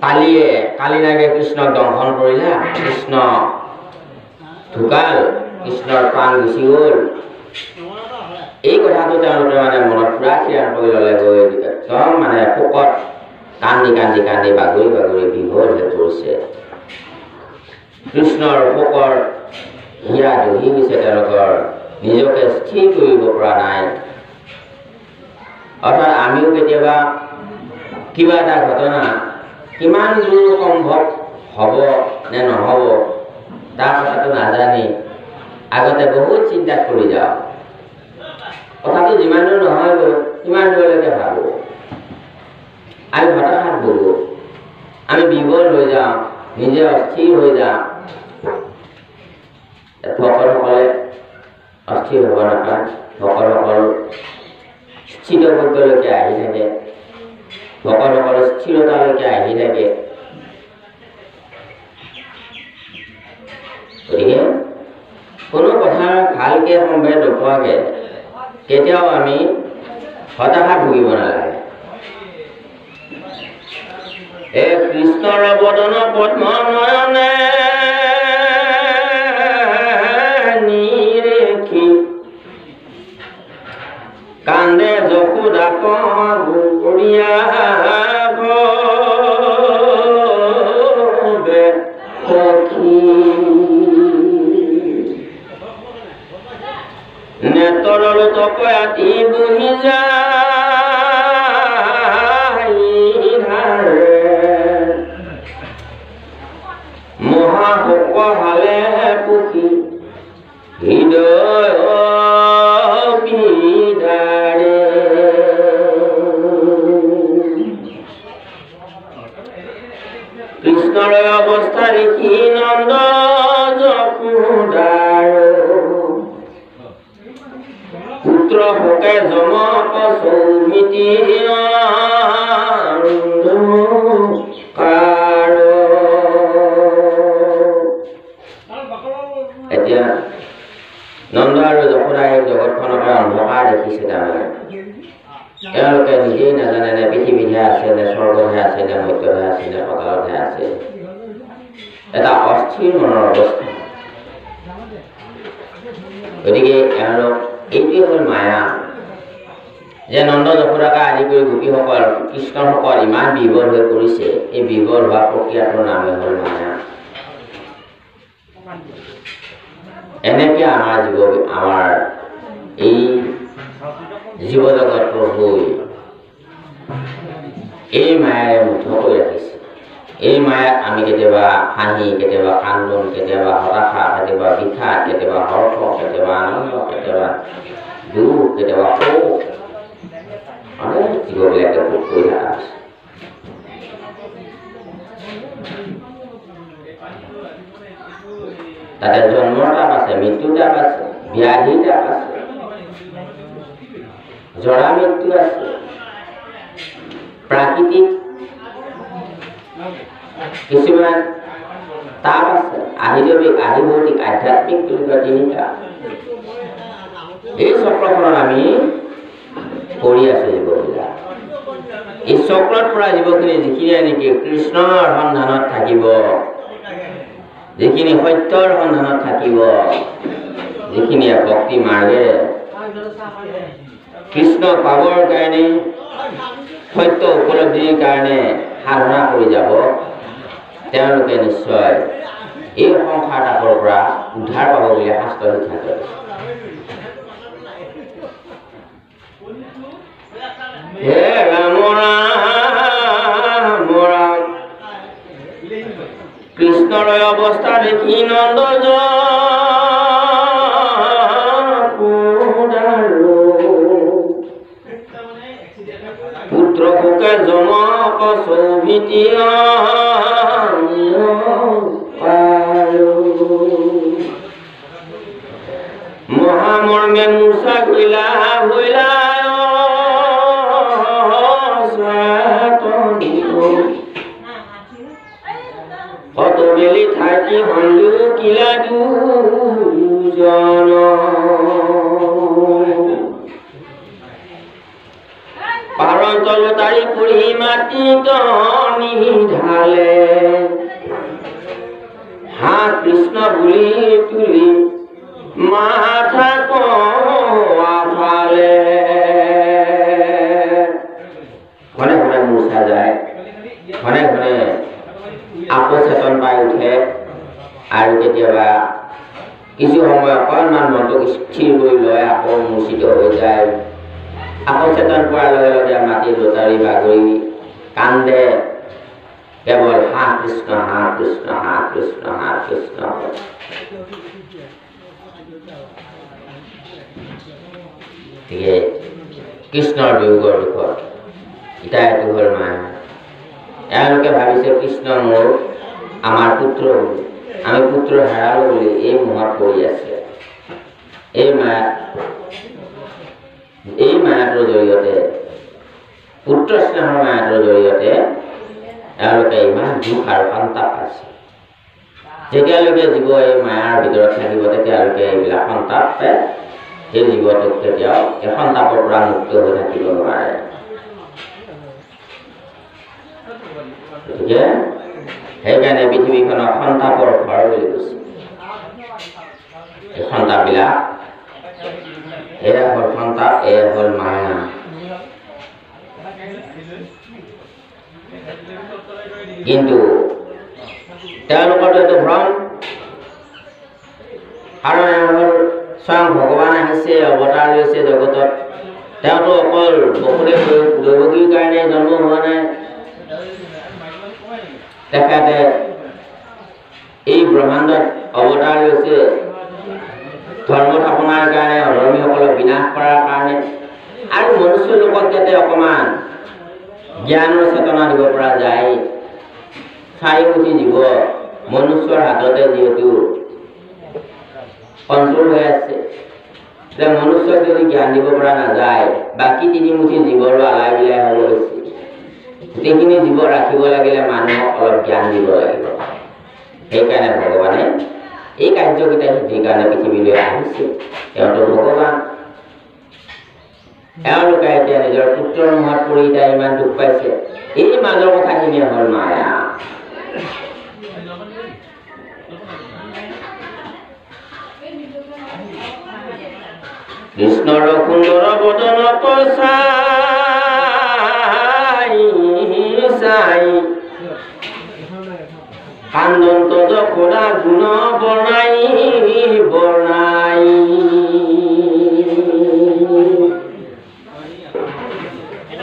কালিয়ে কালিনাগে কৃষ্ণক দংশন কৰিলে, কৃষ্ণ ঢুকাল, কৃষ্ণৰ প্ৰাণ গুচি গ'ল। এই কথাটো তেওঁলোকে মানে মনত পুৰা থিৰাং কৰি ল'লে, গৈ একদম মানে শোকত কান্দি কান্দি কান্দি বাগৰি বাগৰি বিহ্বল হৈ পৰিছে। কৃষ্ণৰ শোকৰ হিয়া দহি গৈছে, তেওঁলোকৰ নিজকে স্থিৰ কৰিব পৰা নাই। অৰ্থাৎ আমিও কেতিয়াবা কিবা এটা ঘটনা কিমান দূৰ সম্ভৱ হ'ব নে নহ'ব তাৰ কথাটো নাজানি আগতে বহুত চিন্তাত পৰি যাওঁ। কথাটো যিমান দূৰ নহয়গৈ সিমান দূৰলৈকে ভাবোঁ, আমি হতাশাত ভোগোঁ, আমি বিবল হৈ যাওঁ, নিজে অস্থিৰ হৈ যাওঁ। ভকতসকলে অস্থিৰ হ'ব নাপায়, ভকতসকল স্থিতভোগ্যলৈকে আহি থাকে, ভকতসকল স্থিৰতালৈকে আহি থাকে। গতিকে কোনো কথা ভালকে সম্ভেদ নোপোৱাকে কেতিয়াও আমি হতাশাত ভুগিব নালাগে। এ কৃষ্ণৰ বদন পদ্ম নয়নে নিৰেখি কান্দে যশোদা কমাগুৰিয়া সখী। নেতৰল তকয়াতি বহি যায় মহাশোক হালে পুখী হৃদয় বিদাৰে। কৃষ্ণৰ অৱস্থা দেখি নন্দ যশোদাৰ পুত্ৰ শোকে যমক সৌমিতি এতিয়া নন্দ আৰু যশোদাই জগতখনকে অন্ধকাৰ দেখিছে। তাৰমানে তেওঁলোকে নিজেই নাজানে নে পৃথিৱীতহে আছে নে স্বৰ্গতহে আছে নে মত্যতহে আছে নে পাতালতহে আছে। এটা অস্থিৰ মনৰ অৱস্থা। গতিকে এওঁলোক এইটোৱে হ'ল মায়া, যে নন্দ যশোদাকে আদি কৰি গোপীসকল কৃষ্ণসকল ইমান বিহ্বল হৈ পৰিছে। এই বিহ্বল হোৱা প্ৰক্ৰিয়াটোৰ নামেই হ'ল মায়া। এনেকে আমাৰ জীৱ আমাৰ এই জীৱজগত প্ৰভুই এই মায়াৰে মুগ্ধ কৰি ৰাখিছে। এই মায়াত আমি কেতিয়াবা হাঁহি, কেতিয়াবা কান্দোন, কেতিয়াবা হতাশা, কেতিয়াবা বিষাদ, কেতিয়াবা হৰ্ষ, কেতিয়াবা আনন্দ, কেতিয়াবা দুখ, কেতিয়াবা শোক, অনেক জীৱবিলাকে ভোগ কৰি থকা হৈছে। তাতে জন্মৰ তাপ আছে, মৃত্যুৰ তাপ আছে, ব্যাধিৰ তাপ আছে, জৰা মৃত্যু আছে, প্ৰাকৃতিক কিছুমান তাপ আছে, আহিদৈৱিক, আহিভৌতিক, আধ্যাত্মিক বুলি কয় তিনিটা। এই চক্ৰখনত আমি পৰি আছো জীৱবিলাক। এই চক্ৰত পৰা জীৱখিনি যিখিনিয়ে নেকি কৃষ্ণৰ সন্ধানত থাকিব, যিখিনি সত্যৰ সন্ধানত থাকিব, যিখিনিয়ে ভক্তি মাৰ্গেৰে কৃষ্ণ পাবৰ কাৰণে, সত্য উপলব্ধিৰ কাৰণে সাধনা কৰি যাব, তেওঁলোকে নিশ্চয় এই সংসাৰ তাপৰ পৰা উদ্ধাৰ পাব বুলি শাস্ত্ৰই সিদ্ধান্ত দিছে। হে ৰাম ৰাম ৰাম, কৃষ্ণৰ অৱস্থা দেখি নন্দ পুত্ৰ শোকে যমক সৌভিতি মহামৰ্মে মূৰ্ছা গৈলা ভৈলা কত বেলি থাকি হন্দু কিলা দুজন পাৰন্তল তাৰি পুৰি মাটি ঢালে। হা কৃষ্ণ বুলি তুলি মাথা ফালে। ঘনে ঘনে মূৰ্ছা যায়, ঘনে ঘনে আকৌ চেতন পাই উঠে, আৰু কেতিয়াবা কিছু সময় অকণমান মনটোক স্থিৰ কৰি লয়, আকৌ মূৰ্ছিত হৈ যায়। আকৌ চেতন পোৱাৰ লগে লগে মাটি লোটাৰি বাগৰি কান্দে, কেৱল হা কৃষ্ণ হা কৃষ্ণ হা কৃষ্ণ হা কৃষ্ণ। গতিকে কৃষ্ণৰ বিয়োগৰ দুখত এতিয়া এইটো হ'ল মায়া। এওঁলোকে ভাবিছে কৃষ্ণ মোৰ আমাৰ পুত্ৰ বুলি, আমি পুত্ৰ হেৰালো বুলি এই মোহত পৰি আছে। এই মায়া, এই মায়াটোৰ জৰিয়তে, পুত্ৰ স্নেহৰ মায়াটোৰ জৰিয়তে এওঁলোকে ইমান দুখ আৰু সন্তাপ পাইছে। যেতিয়ালৈকে জীৱ এই মায়াৰ ভিতৰত থাকিব তেতিয়ালৈকে এইবিলাক সন্তাপে সেই জীৱটোক কেতিয়াও এই সন্তাপৰ পৰা মুক্ত হৈ থাকিব নোৱাৰে। গতিকে সেইকাৰণে পৃথিৱীখনক সন্তাপৰ ঘৰ বুলি কৈছে। এই সন্তাপবিলাক, এয়া হ'ল সন্তাপ, এয়া হ'ল মায়া। কিন্তু তেওঁলোকৰতো এইটো ভ্ৰম, কাৰণ এওঁ হ'ল স্বয়ং ভগৱান আহিছে, অৱতাৰ লৈছে জগতত। তেওঁতো অকল বসুদেৱ দৈৱকীৰ কাৰণে জন্ম হোৱা নাই, তেখেতে এই ব্ৰহ্মাণ্ডত অৱতাৰ লৈছে ধৰ্ম স্থাপনাৰ কাৰণে, অধৰ্মীসকলক বিনাশ কৰাৰ কাৰণে, আৰু মনুষ্য লোকক যাতে অকণমান জ্ঞানৰ চেতনা দিব পৰা যায়। চাৰিমুঠি জীৱ মনুষ্যৰ হাততে যিহেতু কণ্ট্ৰল হৈ আছে, যে মনুষ্যক যদি জ্ঞান দিব পৰা নাযায়, বাকী তিনিমুঠি জীৱৰো আলাই বিলাই হ'ব হৈছে। গোটেইখিনি জীৱ ৰাখিব লাগিলে মানুহক অলপ জ্ঞান দিব লাগিব। সেইকাৰণে ভগৱানে এই কাৰ্যকেইটা সিদ্ধিৰ কাৰণে পৃথিৱীলৈ আহিছে। তেওঁতো ভগৱান। এওঁলোকে এতিয়া নিজৰ পুত্ৰৰ মুখত পৰি এতিয়া ইমান দুখ পাইছে। এই মাজৰ কথাখিনিয়ে হ'ল মায়া। কৃষ্ণৰ সুন্দৰ বদন চাই চাই কান্দন্ত যশোদা গুণ বৰ্ণাই বৰ্ণাই।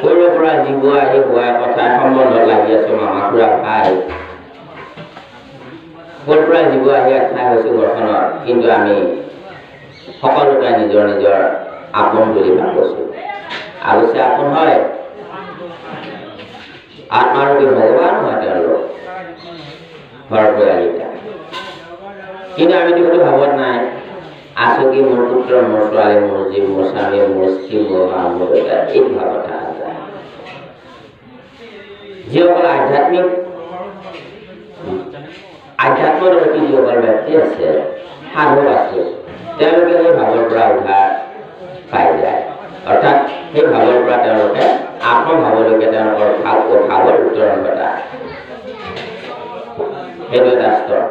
সৰুৰ পৰা জীৱ আহি হোৱা কথা সম্বন্ধত লাগি আছো, মামা খুৰা ভাই, ক'ৰ পৰা জীৱ আহি ঠাই হৈছো ঘৰখনত, কিন্তু আমি সকলোকে নিজৰ নিজৰ আপোন বুলি ভাবিছোঁ। অৱশ্যে আপোন হয়, আত্মাৰূপী ভগৱান হয় তেওঁলোক ঘৰ পৰিয়ালকেইটা, কিন্তু আমিতো সেইটো ভাৱত নাই। আছো কি মোৰ পুত্ৰ, মোৰ ছোৱালী, মোৰ জীৱ, মোৰ স্বামী, মোৰ স্ত্ৰী, মোৰ মা, মোৰ দেউতা, এই ভাৱত থকা যায়। যিসকল আধ্যাত্মিক আধ্যাত্মদৰ্শী যিসকল ব্যক্তি আছে, সাধক আছে, তেওঁলোকে সেই ভাৱৰ পৰা উদ্ধাৰ পাই যায়। অৰ্থাৎ সেই ভাৱৰ পৰা তেওঁলোকে আত্মভাৱলৈকে তেওঁলোকৰ ভাৱ ভাৱৰ উত্তৰণ ঘটায়। সেইটো এটা স্তৰ।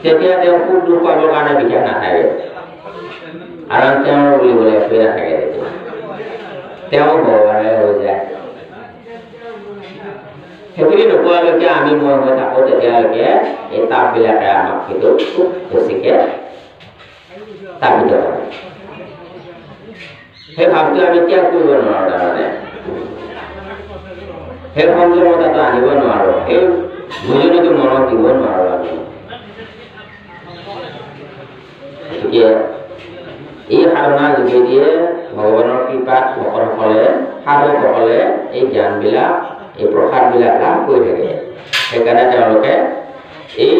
তেতিয়া তেওঁ সুখ দুখ পাবৰ কাৰণে বিশেষ নাথাকে, কাৰণ তেওঁৰ বুলিবলৈ একোৱেই নাথাকে। তেতিয়া তেওঁ ভগৱানে হৈ যায়। সেইখিনি নোপোৱালৈকে আমি মই হৈ থাকোঁ, তেতিয়ালৈকে এই তাপবিলাকে আমাক কিন্তু খুব বেছিকৈ তাপিত কৰে। সেই ভাৱটো আমি ত্যাগ কৰিব নোৱাৰোঁ, তাৰমানে সেই সংযমতাটো আনিব নোৱাৰোঁ, সেই বুজনিটো মনত দিব নোৱাৰোঁ আমি। গতিকে এই সাধনাৰ যোগেদিয়ে ভগৱানৰ কৃপাত ভকতসকলে, সাধকসকলে এই জ্ঞানবিলাক, এই প্ৰসাদবিলাক লাভ কৰি থাকে। সেইকাৰণে তেওঁলোকে এই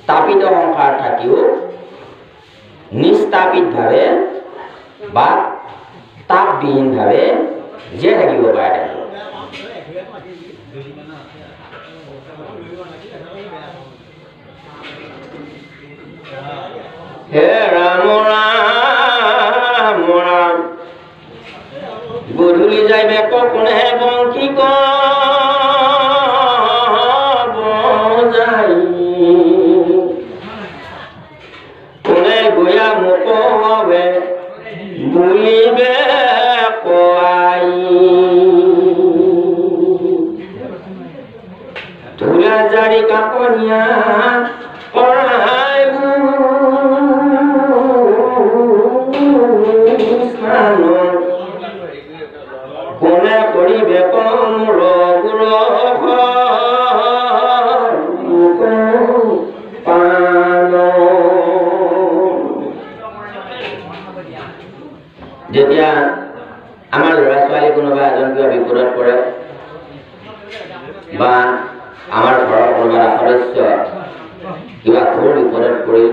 তাপিত সংসাৰ থাকিও নিস্তাপিতভাৱে বা তাপবিহীনভাৱে জীয়াই থাকিব পাৰে। হে ৰাম ৰাম ৰাম, গধূলি যাইবে কোনে বংশী বজাই, কোনে গয়া মোক হবে বুলিবে কোৱাই। ধূলা জাৰি কাপনীয়া কৰাই স্নান, কোনে কৰিবে মোৰ গুৰ পান। যেতিয়া আমাৰ ল'ৰা ছোৱালী কোনোবা এজন কিবা বিপদত পৰে বা আমাৰ ঘৰৰ কোনোবা এটা সদস্য কিবা ঘোৰ বিপদত পৰিল,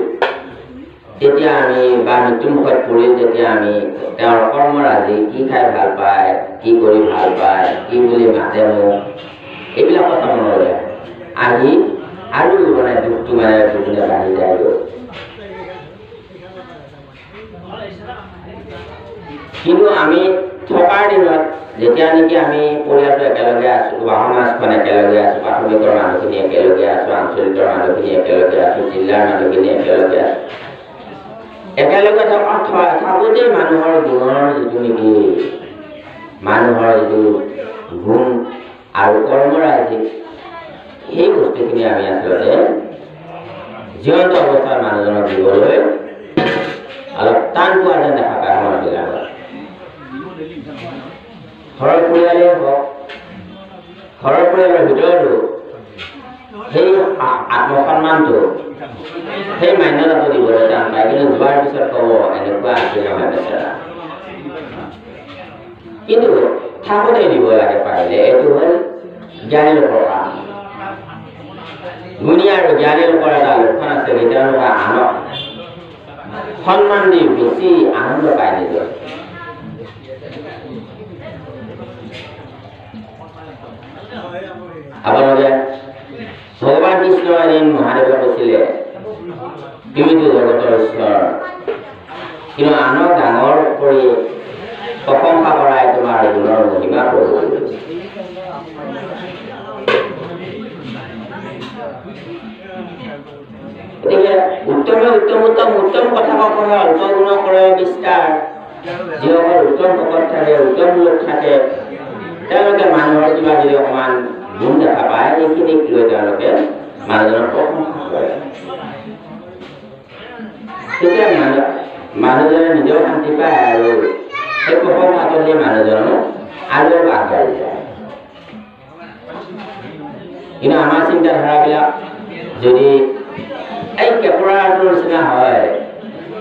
তেতিয়া আমি বা মৃত্যুমুখত পৰিল, তেতিয়া আমি তেওঁৰ কৰ্মৰাজি কি খাই ভাল পায়, কি কৰি ভাল পায়, কি বুলি মাতে মোক, এইবিলাক কথা মনলৈ আহি আৰু মানে দুখটো মানে দুগুণে বাঢ়ি যায়গৈ। কিন্তু আমি থকাৰ দিনত যেতিয়া নেকি আমি পৰিয়ালটো একেলগে আছোঁ বা সমাজখন একেলগে আছোঁ, প্ৰাথমিকৰ মানুহখিনি একেলগে আছোঁ, আঞ্চলিকৰ মানুহখিনি একেলগে আছোঁ, জিলাৰ মানুহখিনি একেলগে আছোঁ, একেলগে থাকোঁতেই মানুহৰ গুণৰ যিটো নেকি মানুহৰ যিটো গুণ আৰু কৰ্মৰাজি, সেই বস্তুখিনি আমি আচলতে জীৱন্ত অৱস্থাত মানুহজনক দিবলৈ অলপ টান পোৱা যেন দেখা পায় সমাজবিলাকত। ঘৰৰ পৰিয়ালেই হওক, ঘৰৰ পৰিয়ালৰ ভিতৰতো সেই আত্মসন্মানটো, সেই মান্যতাটো দিবলৈ টান পায়। কিন্তু যোৱাৰ পিছত ক'ব এনেকুৱা আছিল নহয় বেচেৰা। কিন্তু থাকোঁতে দিব লাগে পাৰিলে। এইটো হ'ল জ্ঞানী লোকৰ কাম। গুণী আৰু জ্ঞানী লোকৰ এটা লক্ষণ আছে কি তেওঁলোকে আনক সন্মান দি বেছি আনন্দ পায় নিজৰ। আপোনালোকে ভগৱান কৃষ্ণ এদিন মহাদেৱে কৈছিলে, তুমিতো জগতৰ ঈশ্বৰ, কিন্তু আনক ডাঙৰ কৰি প্ৰশংসা কৰাই তোমাৰ গুণৰ মহিমা প্ৰভু। গতিকে উত্তমে উত্তম উত্তম উত্তম কথা কয়, অল্প গুণ কৰে বিস্তাৰ। যিসকল উত্তম ভকত থাকে, উত্তম লোক থাকে, তেওঁলোকে মানুহৰ কিবা যদি অকণমান গুণ দেখা পায়, সেইখিনিক লৈ তেওঁলোকে মানুহজনক প্ৰশংসা কৰে। তেতিয়া মানুহজনে নিজেও শান্তি পায় আৰু সেই প্ৰশংসাটো সেই মানুহজনো আৰু অলপ আগবাঢ়ি যায়। কিন্তু আমাৰ চিন্তাধাৰাবিলাক যদি এই কেঁকোৰাটোৰ নিচিনা হয়,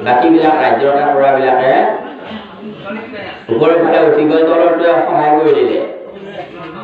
বাকীবিলাক ৰাজ্যৰ কেঁকোৰাবিলাকে ওপৰৰ ফালে উঠি গৈ তলৰটোৱে সহায় কৰি দিলে।